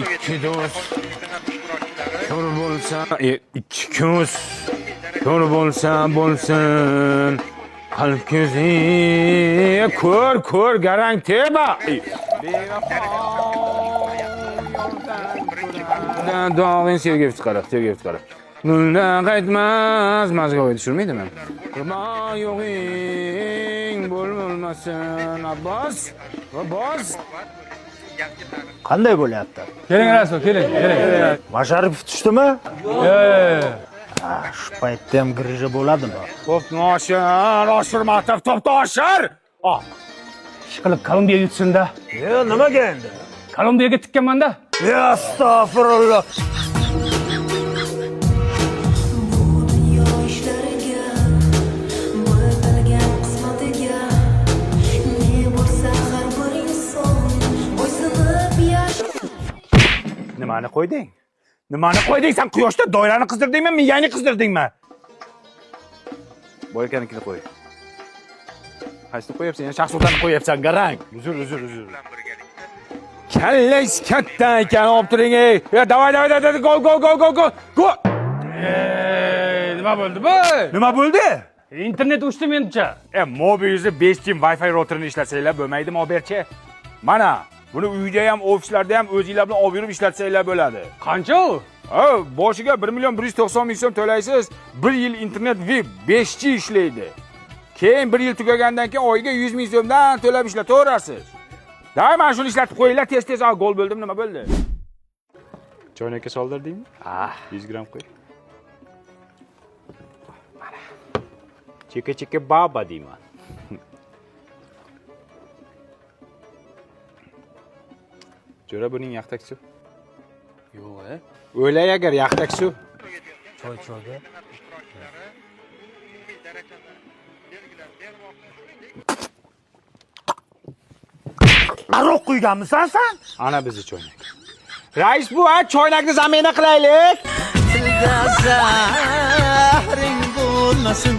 Ikki do'st ko'r bo'lsa, ikki ko'z ko'r bo'lsa bo'lsin. Qalb ko'zi ko'r ko'r garang teba. Dog'in sevgi chiqarib, sevgi chiqarib. Nundan qaytmas, mazga tushirmaydimi? Qurbon yo'g'ing bo'lmasin, Abbos. Abbos. Qanday bo'lyapti? Keling Rasul, keling, keling. Masharipov tushdimi? Yo'q. Ha, shu paytda ham grija bo'ladimi? To'pni oshir, oshirmatov to'pni oshir. Oh, Ishqilib Kolumbiya yutsin-da. Yo, nimaga endi? Kolumbiyaga tikkanman-da. Ya astag'firulloh. Bu dunyo ishlariga, bitilgan qismatiga ne bo'lsa har bir inson bo'ysunib yash Nimani qo'yding? Nimani qo'yding? Sen quyoshda doirani qizirdingmi, miyangni qizirdingmi? Boyakanikini qo'y. Qaysini qo'yapsan? Yana Shahzodanni qo'yapsan, garang. Uzr, uzr, uzr. Kallangiz katta ekan, olib turing ey. Ya, davay, davay, davay, gol, gol, gol, gol, gol. Gol. Nima bo'ldi bu? Nima bo'ldi? Internet o'chdi menimcha. Mobiuzni 5G Wi-Fi routerini ishlatsanglar bo'lmaydimi, oberchi? Mana, buni uyda ham, ofislarda ham o'zinglar bilan olib yurib ishlatsanglar bo'ladi. Qancha u? Ha, boshiga 1 million 190 ming so'm to'laysiz, 1 yil internet VIP 5G ishlaydi. Keyin 1 yil tugagandan keyin oyiga 100 ming so'mdan to'lab ishlataverasiz. Day, mana shuni ishlatib qo'yinglar, tez-tez. Ha, gol bo'ldim, nima bo'ldi? Choynakka soldirdingmi? Ah, 100 gramm qo'y. Mana. Cheka-cheka baba deyman. Jo'ra, buning yaxtak suv. Yo'q, e. O'lay agar yaxtak suv. Choy choyga. Aroq quyganmisan sen? Ana bizni choynak. Rais bu, ha, choynakni zamena qilaylik. Tilda zahring bo'lmasin.